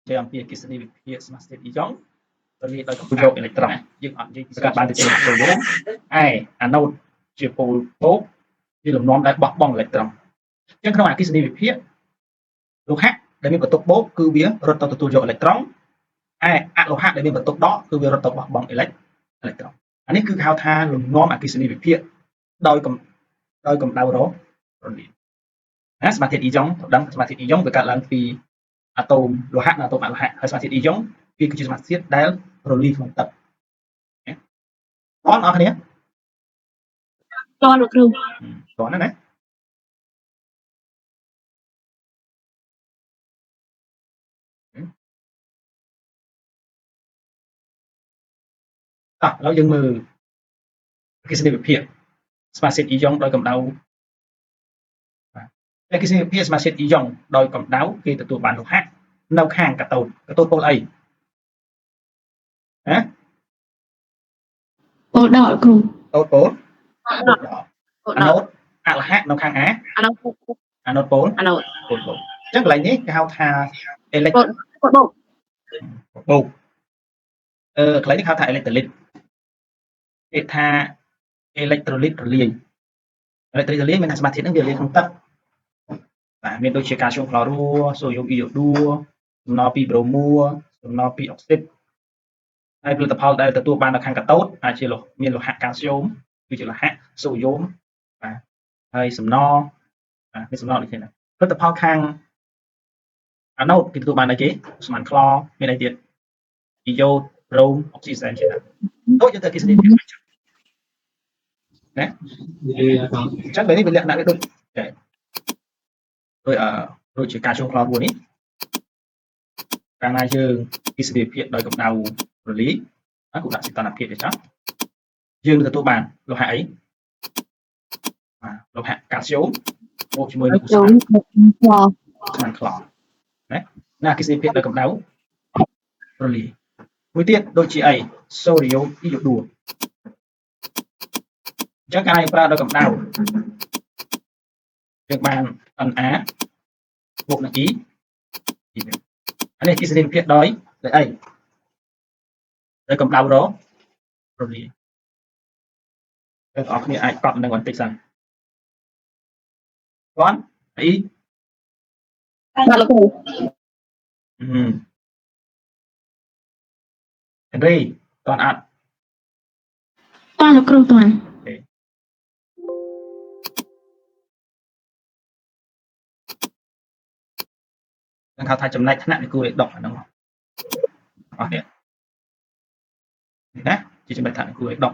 និយាយអំពីអគ្គិសនីវិភាគសមាសធាតុអ៊ីយ៉ុងរលាយដោយកម្ដៅយកអេឡិចត្រូនយើងអត់និយាយពីកើតបានទៅជាសូដ្យូមឯអាណូតជាប៉ូលបូកជាលំនាំដែលបោះបង់អេឡិចត្រូនអញ្ចឹងក្នុងអគ្គិសនីវិភាគលោហៈដែលមានបន្ទុកបូកគឺវារត់ទៅទទួលយកអេឡិចត្រូនឯអលោហៈដែលមានបន្ទុកដកគឺវារត់ទៅបោះបង់អេឡិចត្រូនអានេះគឺគេហៅថាលំនាំអគ្គិសនីវិភាគដោយកម្ដៅរលាយណាសមាធាតុអ៊ីយ៉ុងដឹងសមាធាតុអ៊ីយ៉ុងវាកើតឡើងពីអាតូមលោហៈនិងអាតូមអលោហៈហើយសមាធាតុអ៊ីយ៉ុងវាគឺជាសមាធាតុដែលរលាយក្នុងទឹកតោះអ្នកគ្នា តោះលោកគ្រូ តោះណាណាតោះឥឡូវយើងមើលអគ្គិសនីវិភាគសមាធាតុអ៊ីយ៉ុងដោយកម្ដៅអគ្គិសនីវិភាគសមាធាតុអ៊ីយ៉ុងដោយកម្ដៅគេទទួលបានលោហៈនៅខាងកាតូតកាតូតប៉ូលអីហ៎ ប៉ូលដកគ្រូ តូតប៉ូលដកអាណូតអលោហៈនៅខាងអា អាណូត អាណូតប៉ូល អាណូត ប៉ូលបូកអញ្ចឹងកន្លែងនេះគេហៅថាអេឡិច ប៉ូលបូក បូកកន្លែងនេះហៅថាអេឡិចត្រូលីតគេថាអេឡិចត្រូលីតរលាយអេឡិចត្រូលីតរលាយមានថាសមាធាតុហ្នឹងវារលាយក្នុងទឹកបាទមានដូចជាកាល់ស្យូមក្លរូសូដ្យូមអ៊ីយ៉ូឌួសំណល់ពីប្រូមួសំណល់ពីអុកស៊ីតហើយផលិតផលដែលទទួលបាននៅខាងកាតូតអាចជាមានលោហៈកាល់ស្យូមគឺជាលោហៈសូដ្យូមបាទហើយសំណល់បាទមានសំណល់ដូចគ្នាផលិតផលខាងអាណូតគេទទួលបានអីគេស្មានក្លមានអីទៀតអ៊ីយ៉ូតប្រូមអុកស៊ីសែនជាដើមដូចយើងទៅអគ្គិសនីណាអញ្ចឹងពេលនេះវាលក្ខណៈវាដូចដូចដូចជាការជុំក្លមួយនេះកាលណាយើងអគ្គិសនីភាពដោយកម្ដៅរលាយណាគូដាក់សីតុណ្ហភាពទៅចុះយើងនឹងទទួលបានលោហៈអីបាទលោហៈកាល់ស្យូមបូកជាមួយនឹងឧស្ម័នក្លណាណាអគ្គិសនីភាពដោយកម្ដៅរលាយមួយទៀតដូចជាអីសូដ្យូមអ៊ីយ៉ូឌួអញ្ចឹងកាលណាយើងប្រើដោយកម្ដៅយើងបាន Na បូកនឹង E អានេះអគ្គិសនីភាពដោយអីដោយកម្ដៅរលាយអ្នកទាំងអស់គ្នាអាចកត់នឹងបន្តិចសិនគាត់អី បាទលោកគ្រូ ហេនរីតន់អត់ តន់លោកគ្រូតន់ នឹងហៅថាចំណែកថ្នាក់នៃគូរេដុកអាហ្នឹងអស់នេះណាជាចំណែកថ្នាក់នៃគូរេដុក